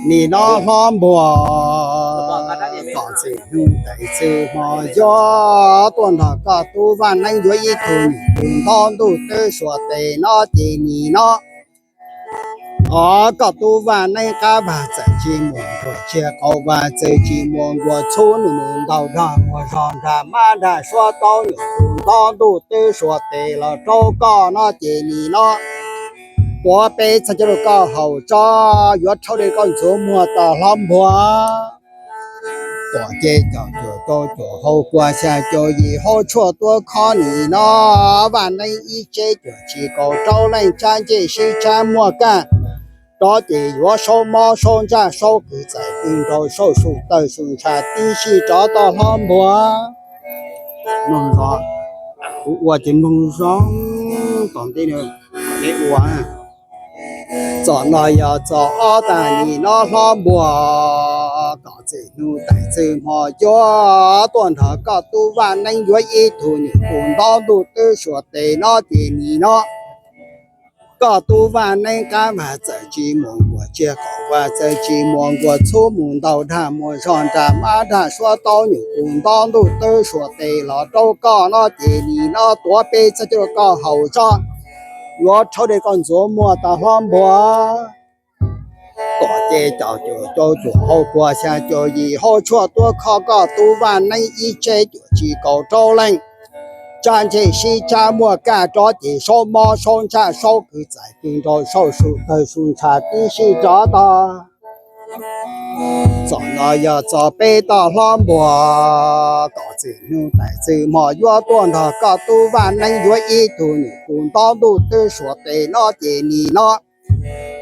Nim no hlob npuag tom txim hnub tais txwg hmo yuav tuaj nrog koj tub Vaj Neeb yuav ib tug nyuam qus ntaub ntuj twb suav tes no ces nim no koj tub Vaj Neeb qab vag txawm tsis muaj nkuas tsiaj, qaum vag txawm tsis muaj nkuas txhub, nws mus ntaus dag muag zog nrag mab nrag suab taub nyuam qus ntaub ntuj twb suav tes los rau koj no ces nim no tuav peb txhais coj rau koj haus tso, yuav rhaub dej koj ntxuav muag tau hlob npuag. Tuam ces caum cuam rau cuam hau kua xya caum yim hau tshuaj tuab khob nim no Vaj Neeb ib tsev cuam tsis kaum rau leej tsab ncej sib tsab muaj kaj, rov ces yuav saub mob saub ntsaj saub kws txais kws nraug saub su tawg su ntsha tib si rov tau hlob npuag. Mloog zov, kuv ua ces mloog zoo tom ntej ne ua. Txom no yog txom ob tag nim no hlob npuag, tom txim hnub tais txwg hmo yuav tuaj nrog koj tub Vaj Neeb yuav ib tug nyuam qus ntaub ntuj twb suav tes no ces nim no koj tub Vaj Neeb qab vag txawm tsis muaj nkuas tsiaj, qaum vag txawm tsis muaj nkuas txhub, mus ntaus dag muag zog nrag mab nrag suab taub nyuam qus ntaub ntuj twb suav tes los rau koj no ces nim no tuav peb txhais coj rau koj haus tso, yuav rhaub dej koj ntxuav muag tau hlob npuag. Tuam ces caum cuam rau cuam hau kua xya caum yim hau tshuaj tuab khob koj tub Vaj Neeb ib tsev cuam tsis kaum rau leej tsab ncej sib tsab muaj kaj, rov ces saub mob saub ntsaj saub kws txais kws nraug saub su tawg su ntsha tib si rov tau. Txom no yog txom peb tau hlob npuag, tom txim hnub tais txwg hmo yuav tuaj nrog koj tub Vaj Neeb yuav ib tug nyuam qus ntaub ntuj twb suav tes no ces nim no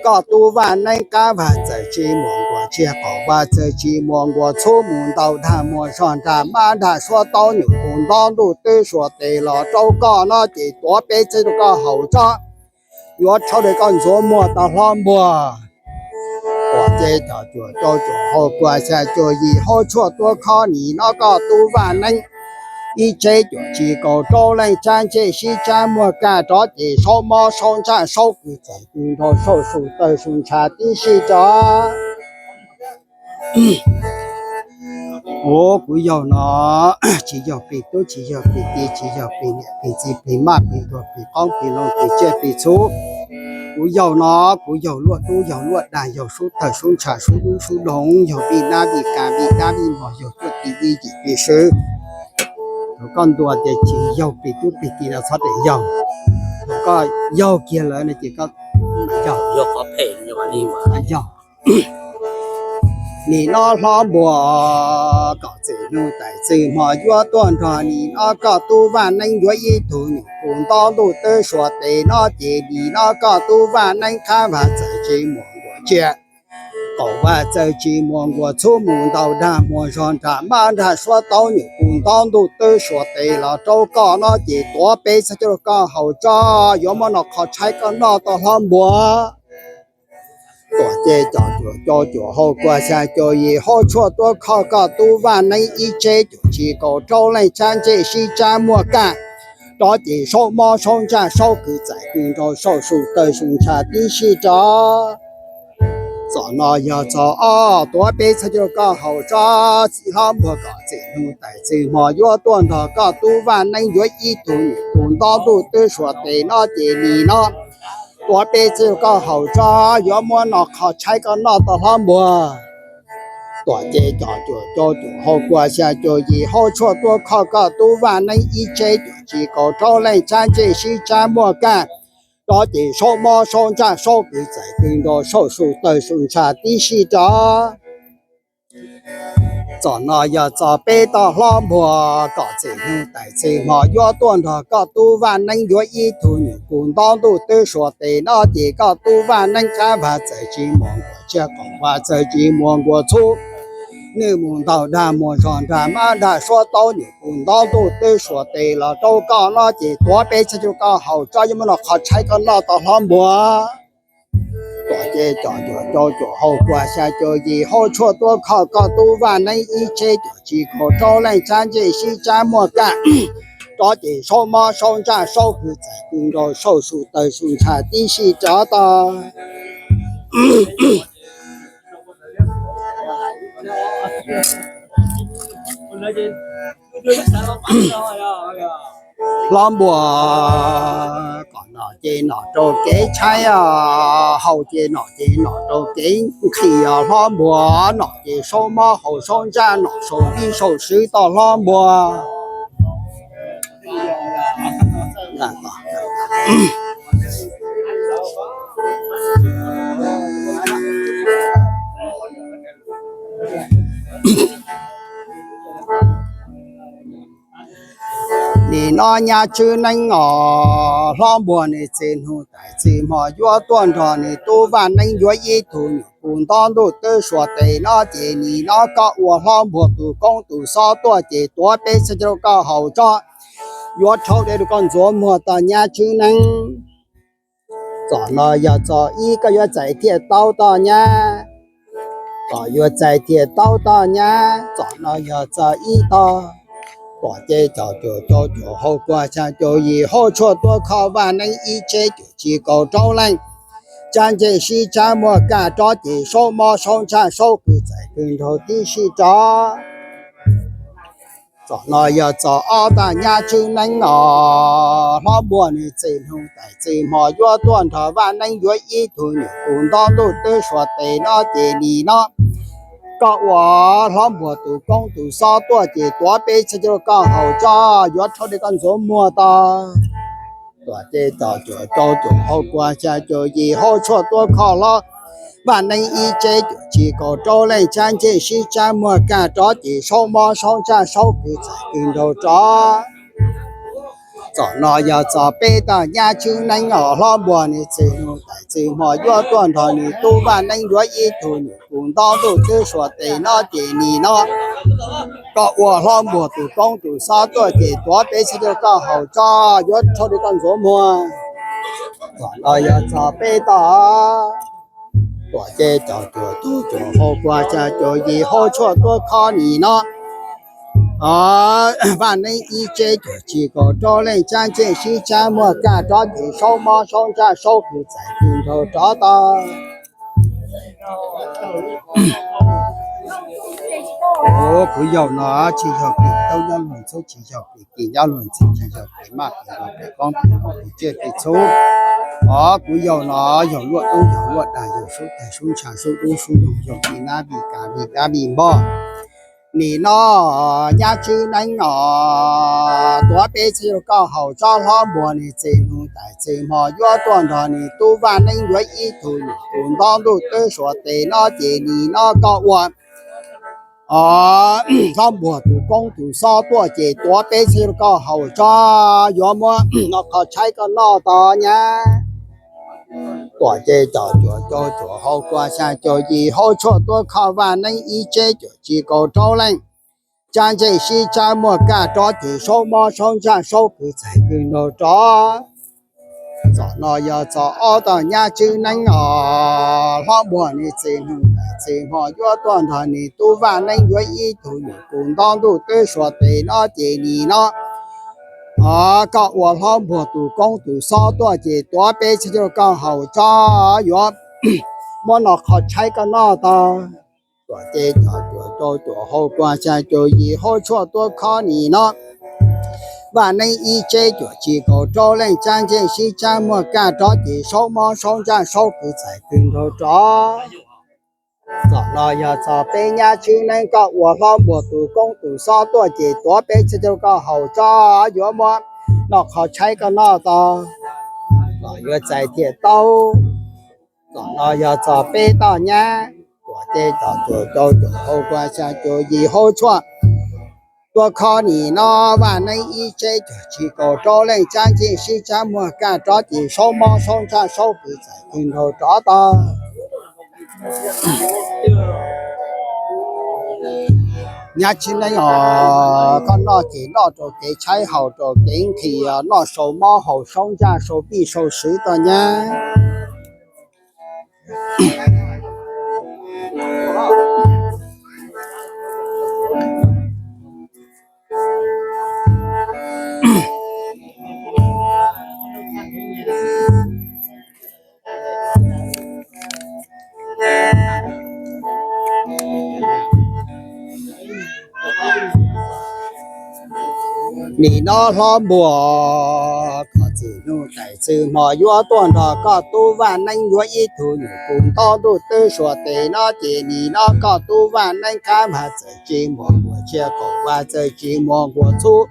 koj tub Vaj Neeb qab vag txawm tsis muaj nkuas tsiaj, qaum vag txawm tsis muaj nkuas txhub, mus ntaus dag muag zog nrag mab nrag suab taub nyuam qus ntaub ntuj twb suav tes los rau koj no ces tuav peb txhais rau koj haus tso, yuav rhaub dej koj ntxuav muag tau hlob npuag. Tuam ces caum cuam rau cuam hau kua xya caum yim hau tshuaj tuab khob nim no koj tub Vaj Neeb ib tsev cuam tsis kaum rau leej tsab ncej sib tsab muaj kaj, rov ces saub mob saub ntsaj saub kws txais kws nraug saub su tawg su ntsha tib si rov. Kuv, kuv yawg no tsis yog plig tub, tsis yog plig ki, tsis yog plig niam plig txiv, plig maj plig ntuag, plig qoob plig loo, plig tsiaj plig txhu. Kuv yawg no, kuv yawg luaj dub, yawg luaj dag, yawg sub tawg sub ntsha, sub dub sub doog, yawg vij nab vij qab, vij dab vij npog, yawg cuaj ti vij yim vij sw. Thaum koj ntuas ces tsis yog plig tub plig ki los txhob tias yog. Thaum koj yog kiag lawm no ces koj yog. Yog. Nim no hlob npuag, tom txim hnub tais txwg hmo yuav tuaj nrog nim no koj tub Vaj Neeb yuav ib tug nyuam qus ntaub ntuj twb suav tes no ces nim no koj tub Vaj Neeb qab vag txawm tsis muaj nkuas tsiaj, qaum vag txawm tsis muaj nkuas txhub, mus ntaus dag muag zog nrag mab nrag suab taub nyuam qus ntaub ntuj twb suav tes los rau koj no ces tuav peb txhais coj rau koj haus tso, yuav muab no qhov tshaib koj noj tau hlob npuag. Tuam ces caum cuam rau cuam hau kua xya caum yim hau tshuaj tuab khob koj tub Vaj Neeb ib tsev cuam tsis kaum rau leej tsab ncej sib tsab muaj kaj, rov ces saub mob saub ntsaj saub kws txais kws nraug saub su tawg su ntsha tib si rov. Txom no yog txom ob, tuav peb txhais coj rau koj haus tso, txiv hlob npuag, tom txim hnub tais txwg hmo yuav tuaj nrog koj tub Vaj Neeb yuav ib tug nyuam qus ntaub ntuj twb suav tes no ces nim no tuav peb txhais coj rau koj haus tso, yuav muab no qhov tshaib koj noj tau hlob npuag. Tuam ces caum cuam rau cuam hau kua xya caum yim hau tshuaj tuab khob koj tub Vaj Neeb ib tsev cuam tsis kaum rau leej tsab ntsej sib tsab muaj kaj, rov ces saub mob saub ntsaj saub kws txais kws nraug saub su tawg su ntsha tib si rov. Txom no yog txom peb tau hlob npuag, tom txim hnub tais txwg hmo yuav tuaj nrog koj tub Vaj Neeb yuav ib tug nyuam qus ntaub ntuj twb suav tes no ces koj tub Vaj Neeb qab vag txawm tsis muaj nkuas tsiaj, qaum vag txawm tsis muaj nkuas txhub, nws mus ntaus dag muag zog nrag mab nrag suab taub nyuam qus ntaub ntuj twb suav tes los rau koj no ces tuav peb txhais coj rau koj haus tso, yuav muab no qhov tshaib koj noj tau hlob npuag. Tuam ces caum cuam rau cuam hau kua xya caum yim hau tshuaj tuab khob koj tub Vaj Neeb ib tsev cuam tsis kaum rau leej tsab ntsej sib tsab muaj kaj, rov ces saub mob saub ntsaj saub kws txais kws nraug saub su taws su ntsha tib si rov tag. Hlob npuas, kom nom ces nom rau kev tshaib, haus ces nom ces nom rau kev nqhis os hlob npuas, nom ces saub mob haus saub ntsaj nom sau vij sau swv tau hlob npuas. Nim no nyab Tswb Neeb os hlob npuas, nws txwm hnub tais txwm hmo yuav tuaj nrog nws tub Vaj Neeb yuav ib tug nyuam qus nto ntuj twb suav tes no ces nim no koj ua hlob npuas tus koob tus xob tuaj ces tuav peb txhia rau koj haus tso, yuav rhaub dej rau koj ntxuav muag tog nyab Tswb Neeb. Txom no yog txog ib koj yuav txais thiaj tau tog nyab, kom yuav txais thiaj tau tog nyab. Txom no yog txog ib tog, tuam ces caum cuam rau cuam hau kua xya caum yim hauj tshuaj tuaj kho Vaj Neeb ib tsev cuam tsis kaum rau leej, tsab ncej sib tsab muag kaj rov ces saub mob saub ntsaj saub kws txais kws nraug tib si rov. Txom no yog txog ob tog nyab Tswb Neeb os hlob npuas, nws txwm hnub tais txwm hmo yuav tuaj nrog Vaj Neeb yuav ib tug nyuam qus nto ntuj twb suav tes no ces nim no koj ua hlob npuas tus koob tus xob tuaj ces tuav peb txhia rau koj haus tso, yuav rhaub dej koj ntxuav muag tog. Tuam ces caum cuam rau cuam hau kua xya caum yim hauj tshuaj tuaj kho hlob Vaj Neeb ib tsev cuam tsis kaum rau leej, tsab ncej sib tsab muag kaj rov ces saub mob saub ntsaj saub kws txais kws nraug rov. Txom no yog txog peb tog nyab Tswb Neeb os hlob npuas, nws txwm hnub tais txwm hmo yuav tuaj nrog nws tub Vaj Neeb yuav ib tug nyuam qus nto ntuj twb suav tes no ces nim no koj ua hlob npuas tus koob tus xob tuaj ces tuav peb txhia rau koj haus tso, yuav rhaub dej koj ntxuav muag. Txom no yog txog peb tog, tuam ces caum cuam rau cuam hau kua xya caum yim hauj tshuaj tuaj kho nim no Vaj Neeb ib tsev cuam tsis kaum rau leej, tsab ncej sib tsab muag kaj rov ces saub mob saub ntsaj saub kws txais kws nraug rov tog. Kuv yau no tsis yog pim taub nyob luag ntxhub, tsis yog pim kis nyob luag ntxhub, tsis yog pim maj pim los pim qoob pim tsiaj pim txhub. Os kuv yau no yog luaj dub yog luaj dag, yog sub tag sub ntsha sub dub sub doog, yog vij nab vij kas vij dab vij npog. Nim no nyab Tswb Neeb os, tuav peb txhia rau koj haus tso, hlob npuas nws txwm hnub tais txwm hmo yuav tuaj nrog nws tub Vaj Neeb yuav ib tug nyuam qus nto ntuj twb suav tes no ces nim no koj ua hlob npuas tus koob tus xob tuaj ces tuav peb txhia rau koj haus tso, yuav muab noj qhov tshaib koj noj tog nyab. Tuam ces caum cuam rau cuam hau kua xya caum yim hauj tshuaj tuaj kho Vaj Neeb ib tsev cuam tsis kaum rau leej, tsab ntsej sib tsab muag kaj rov ces saub mob saub ntsaj saub kws txais kws nraug rov. Txom no yog txog ob tog nyab Tswb Neeb os, hlob npuas nws txwm hnub tais txwm hmo yuav tuaj nrog nws tub Vaj Neeb yuav ib tug nyuam qus nto ntuj twb suav tes no ces nim no koj ua hlob npuas tus koob tus xob tuaj ces tuav peb txhia rau koj haus tso, yuav muab noj qhov tshaib koj noj tog. Tuam ces caum cuam rau cuam hau kua xya caum yim hauj tshuaj tuaj kho nim no Vaj Neeb ib tsev cuam tsis kaum rau leej, tsab ntsej sib tsab muag kaj rov ces saub mob saub ntsaj saub kws txais kws nraug rov. Txom no yog txog peb nyab Tswb Neeb, koj ua hlob npuas tus koob tus xob tuaj ces tuav peb txhia rau koj haus tso, yuav muab noj qhov tshaib koj noj tog, los yuav txais thiaj tau. Txom no yog txog peb tog nyab, tuam ces caum cuam rau cuam hau kua xya caum yim hauj tshuaj tuaj kho nim no Vaj Neeb ib tsev cuam tsis kaum rau leej, tsab ntsej sib tsab muag kaj rov ces saub mob saub ntsaj saub kws txais kws nraug rov tog. Nyab Tswb Neeb os, koj noj ces noj rau kev tshaib haus rau kev nqhis, noj sau mob haus saub ntsaj sau vij sau swv tog nyab. Nim no hlob npuag, koj txwm hnub tais txwm hmo yuav tuaj nrog koj tub Vaj Neeb yuav ib tug nyuam kub ntaub ntuj twb suav tes no ces nim no koj tub Vaj Neeb kab mas txawm tsis muaj nquas tsiaj qaum vas txawm tsis muaj nquas txhub,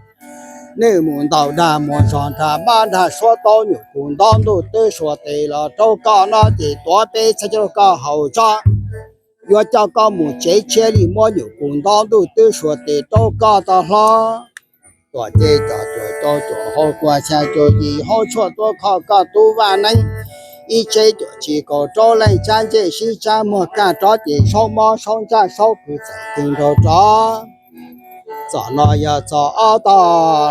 nws mus ntaus dag muag zog nrag mab nrag suab tau nyuam kub ntaub ntuj twb suav tes los rau koj no ces tuav peb txhab coj rau koj haus tsob, yuav coj koj mus tsev tshiab li muab nyuam kub ntaub ntuj twb suav tes rau koj tau hlob. Tuam ces cov cuam cau cuam hau kua xya cuam yim hau tshuaj tuab kho koj tub Vaj Neeb ib tsev cuam tsis kaum rau leej tsab ntsej sib tsab muag kaj rov ces saub mob saub ntsaj saub kws txawm kws nraug rov. Txom no yog txom ob tog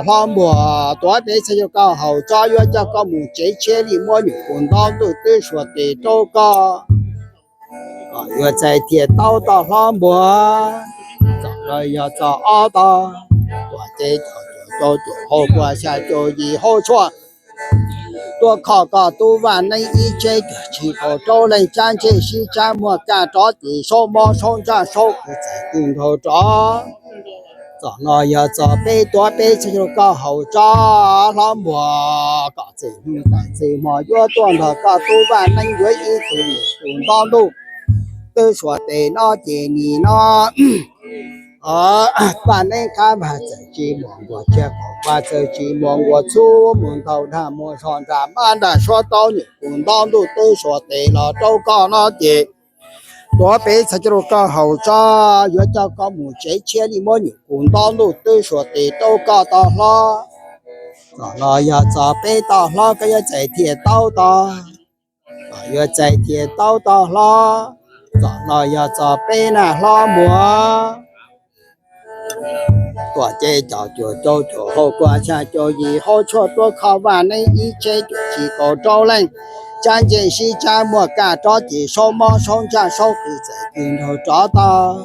hlob npuag, tuav peb txhab coj rau koj haus tsob, yuav coj koj mus tsev tshiab li muab nyuam kub ntaub ntuj twb suav tes rau koj, kom yuav txais thiaj tau tog hlob npuag. Txom no yog txom ob tog, tuam ces cov cuam cau cuam hau kua xya cuam yim hau tshuaj tuab kho koj tub Vaj Neeb ib tsev cuam tsis kaum rau leej tsab ntsej sib tsab muag kaj rov ces saub mob saub ntsaj saub kws txawm kws nraug rov. Txom no yog txom peb, tuav peb txhab coj rau koj haus tsob hlob npuag, kom txwm hnub tais txwm hmo yuav tuaj nrog koj tub Vaj Neeb yuav ib tug nyuam kub ntaub ntuj twb suav tes no ces nim no Vaj Neeb kab mas txawm tsis muaj nquas tsiaj qaum vas txawm tsis muaj nquas txhub, mus ntaus dag muag zog nrag mab nrag suab tau nyuam kub ntaub ntuj twb suav tes los rau koj no ces tuav peb txhab coj rau koj haus tsob, yuav coj koj mus tsev tshiab li muab nyuam kub ntaub ntuj twb suav tes rau koj tog hlob. Txom no yog txom peb tog hlob, koj yuav txais thiaj tau tog, kom yuav txais thiaj tau tog hlob. Txom no yog txom peb na hlob npuag. Tuam ces cov cuam cau cuam hau kua xya cuam yim hau tshuaj tuab kho Vaj Neeb ib tsev cuam tsis kaum rau leej tsab ntsej sib tsab muag kaj rov ces saub mob saub ntsaj saub kws txawm kws nraug rov tog.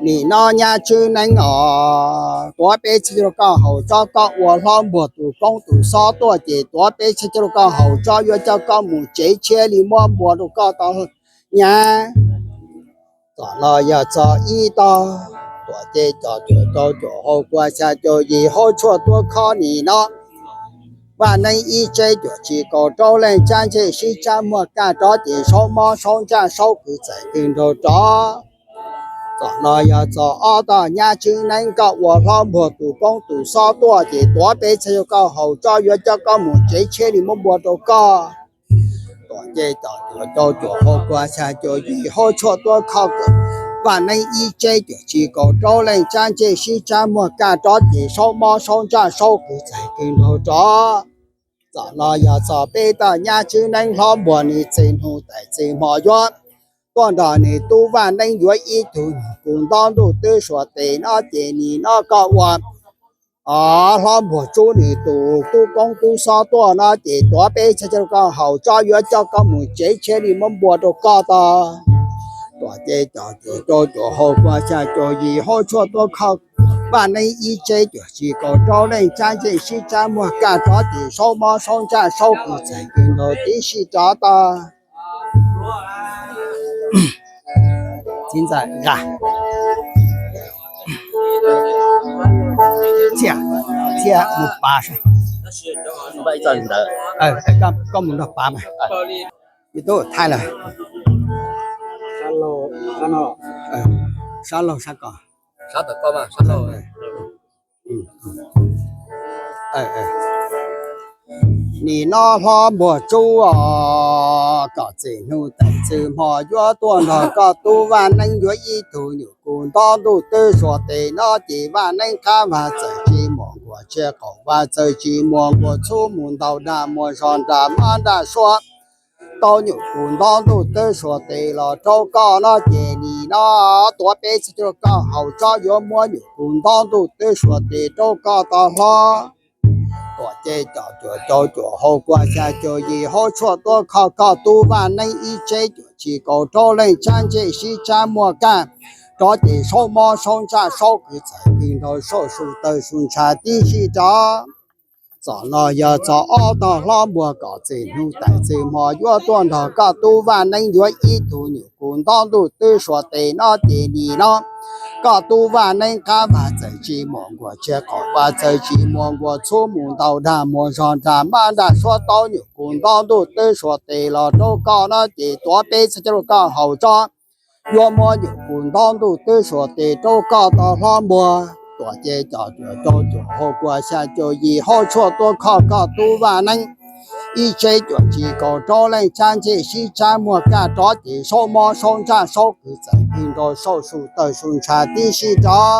Nim no nyab Tswb Neeb os, tuav peb txhab coj rau koj haus tsob, koj ua hlob npuag tus koob tus xob tuaj ces tuav peb txhab coj rau koj haus tsob, yuav coj koj mus tsev tshiab li muab npua rau koj tau nyab. Txom no yog txom ib tog, tuam ces cov cuam cau cuam hau kua xya cuam yim hau tshuaj tuab kho nim no Vaj Neeb ib tsev cuam tsis kaum rau leej tsab ntsej sib tsab muag kaj rov ces saub mob saub ntsaj saub kws txawm kws nraug rov. Txom no yog txom ob tog, nyab Tswb Neeb, koj ua hlob npuag tus koob tus xob tuaj ces tuav peb txhab coj rau koj haus tsob, yuav coj koj mus tsev tshiab li muab npua rau koj. Tuam ces cov cuam cau cuam hau kua xya cuam yim hau tshuaj tuab kho Vaj Neeb ib tsev cuam tsis kaum rau leej tsab ntsej sib tsab muag kaj rov ces saub mob saub ntsaj saub kws txawm kws nraug rov. Txom no yog txom peb tog, nyab Tswb Neeb, hlob npuag, nws txwm hnub tais txwm hmo yuav tuaj nrog nws tub Vaj Neeb yuav ib tug nyuam kub ntaub ntuj twb suav tes no ces nim no koj ua hlob npuag Tswb Neeb tus tub koob tub xob tuaj no ces tuav peb txhab coj rau koj haus tsob, yuav coj koj mus tsev tshiab li muab npua rau koj tog. Tuam ces cov cuam cau cuam hau kua xya cuam yim hau tshuaj tuab kho Vaj Neeb ib tsev cuam tsis kaum rau leej tsab ntsej sib tsab muag kaj rov ces saub mob saub ntsaj saub kws txawm kws nraug tib si rov tog. Txiv ntxawm, txhia, txhia mus pav saib. Koj mus nrog pav mas. Thaij lawm. Sab laug sab ko. Nim no hlob npuag Tswb os, koj txwm hnub tais txwm hmo yuav tuaj nrog koj tub Vaj Neeb yuav ib tug nyuam kub ntaub ntuj twb suav tes no ces Vaj Neeb kab mas txawm tsis muaj nquas tsiaj qaum vas txawm tsis muaj nquas txhub, mus ntaus dag muag zog nrag mab nrag suab tau nyuam kub ntaub ntuj twb suav tes los rau koj no ces nim no tuav peb txhab coj rau koj haus tsob, yuav muab nyuam kub ntaub ntuj twb suav tes rau koj tog hlob. Tuam ces cov cuam cau cuam hau kua xya cuam yim hau tshuaj tuab kho koj tub Vaj Neeb ib tsev cuam tsis kaum rau leej tsab ntsej sib tsab muag kaj rov ces saub mob saub ntsaj saub kws txawm kws nraug saub su taw su ntsha tib si rov. Txom no yog txog ob tog hlob npuag kom txij hnub tais txij hmo yuav tuaj nrog koj tub Vaj Neeb yuav ib tug nyuam kub ntaub ntuj twb suav tes no ces nim no koj tub Vaj Neeb qab vaj txawm tsis muaj nkuas tshiab, qaum vaj txawm tsis muaj nkuas txhub, mus ntaus dag muag zog nrag mab nrag suab taub, nyuam kub ntaub ntuj twb suav tes los rau koj no ces tuav peb txhiab coj rau koj haus tso. Yuav muab nyuam kub ntaub ntuj twb suav tes rau koj tog hlob npuag. Tuam ces cov cuam rau cuam hau kua xya caum yim hauv tshuaj tuaj kho koj tub Vaj Neeb ib tsev cuam tsis kaum rau leej, tsab ntsej sib tsab muag kaj rov ces saub mob saub ntsaj saub kws txawm kws nrau saum su tawg su ntsha tib si rov.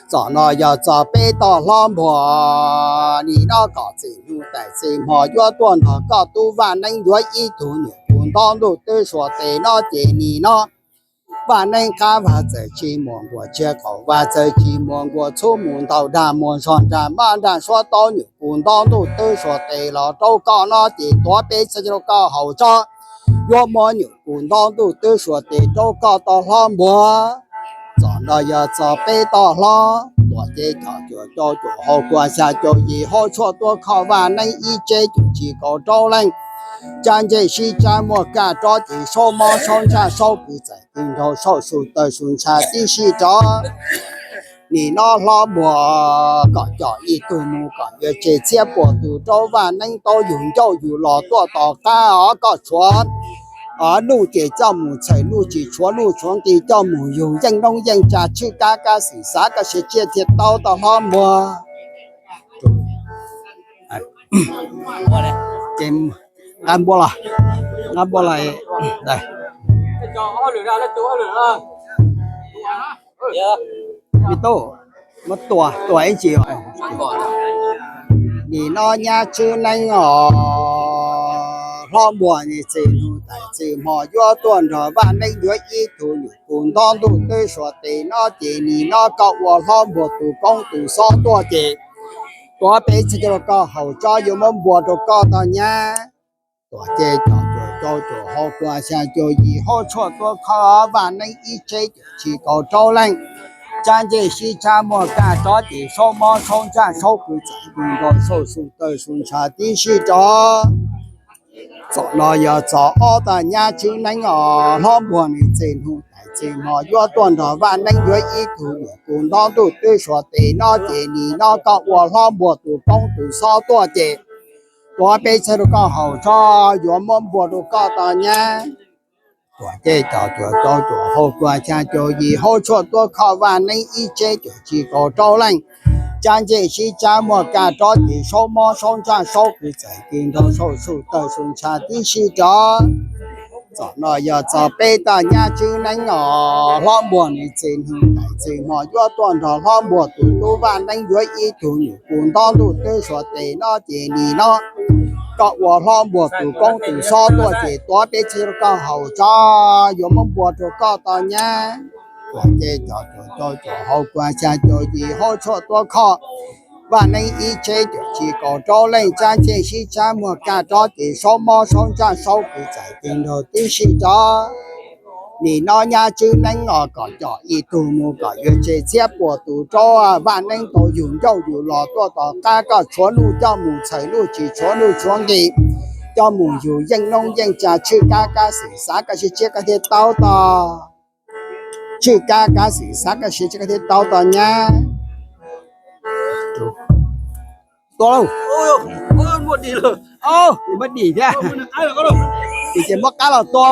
Txom no yog txog peb tog hlob npuag, nim no kom txij hnub tais txij hmo yuav tuaj nrog koj tub Vaj Neeb yuav ib tug nyuam kub ntaub ntuj twb suav tes no ces nim no Vaj Neeb qab vaj txawm tsis muaj nkuas tshiab, qaum vaj txawm tsis muaj nkuas txhub, mus ntaus dag muag zog nrag mab nrag suab taub, nyuam kub ntaub ntuj twb suav tes los rau koj no ces tuav peb txhiab coj rau koj haus tso. Yuav muab nyuam kub ntaub ntuj twb suav tes rau koj tog hlob npuag. Txom no yog txog peb tog hlob, tuam ces cov cuam rau cuam hau kua xya caum yim hauv tshuaj tuaj kho Vaj Neeb ib tsev cuam tsis kaum rau leej, tsab ntsej sib tsab muag kaj rov ces saub mob saub ntsaj saub kws txawm kws nrau saum su tawg su ntsha tib si rov. Nim no hlob npuag kom coj ib tug mus kom yuav tseg txhiab puas tus rau Vaj Neeb tau yug ncauj yug los tuaj tom qab os, koj tshuav nuj ces coj mus txhawm nuj, tsis tshuav nuj tshuav nqi coj mus yug yeej noob yeej tsa, tshwj kab kab xwm xav koj siab tsiaj thiaj tau tog hlob npuag. Nqa npua los, nqa npua los. Me tub, muab tua, tua ib ntsis. Nim no nyab Tswb Neeb os, hlob npuag nim txij hnub tais txij hmo yuav tuaj nrog Vaj Neeb yuav ib tug nyuam kub ntaub ntuj twb suav tes no ces nim no koj ua hlob npuag tus koob tus xob tuaj ces tuav peb txhiab coj rau koj haus tso, yuav muab npua rau koj tog nyab. Tuam ces cov cuam rau cuam hau kua xya caum yim hauv tshuaj tuaj kho Vaj Neeb ib tsev cuam tsis kaum rau leej, tsab ntsej sib tsab muag kaj rov ces saub mob saub ntsaj saub kws txawm kws nrau saum su tawg su ntsha tib si rov. Txom no yog txog ob tog nyab Tswb Neeb os, hlob npuag nim txij hnub tais txij hmo yuav tuaj nrog Vaj Neeb yuav ib tug nyuam kub ntaub ntuj twb suav tes no ces nim no koj ua hlob npuag tus koob tus xob tuaj ces tuav peb txhiab rau koj haus tso, yuav muab npua rau koj tog nyab. Tuam ces cov cuam rau cuam hau kua xya caum yim hauv tshuaj tuaj kho Vaj Neeb ib tsev cuam tsis kaum rau leej, tsab ntsej sib tsab muag kaj rov ces saub mob saub ntsaj saub kws txawm kws nrau saum su tawg su ntsha tib si rov. Txom no yog txog peb tog nyab Tswb Neeb os, hlob npuag nim txij hnub tais txij hmo yuav tuaj nrog hlob npuag tus tub Vaj Neeb yuav ib tug nyuam kub ntaub ntuj twb suav tes no ces nim no koj ua hlob npuag tus koob tus xob tuaj ces tuav peb txhiab rau koj haus tso, yuav muab npua rau koj tog nyab. Tuam ces cov cuam rau cuam hau kua xya caum yim hauv tshuaj tuaj kho Vaj Neeb ib tsev cuam tsis kaum rau leej, tsab ntsej sib tsab muag kaj rov ces saub mob saub ntsaj saub kws txawm kws nrau tib si rov. Nim no nyab Tswb Neeb os, kom coj ib tug mus kom yuav tseg txhiab puas tus rau Vaj Neeb tau yug ncauj yug los tuaj tom qab, koj tshuav nuj coj mus txhawm nuj, tsis tshuav nuj tshuav nqi coj mus yug yeej noob yeej tsa, tshwj kab kab xwm xav koj siab tsiaj koj thiaj tau tog. Tshwj kab kab xwm xav koj siab tsiaj koj thiaj tau tog nyab. Tua lauj. Muab dim thiab. Ces muab qab los tua.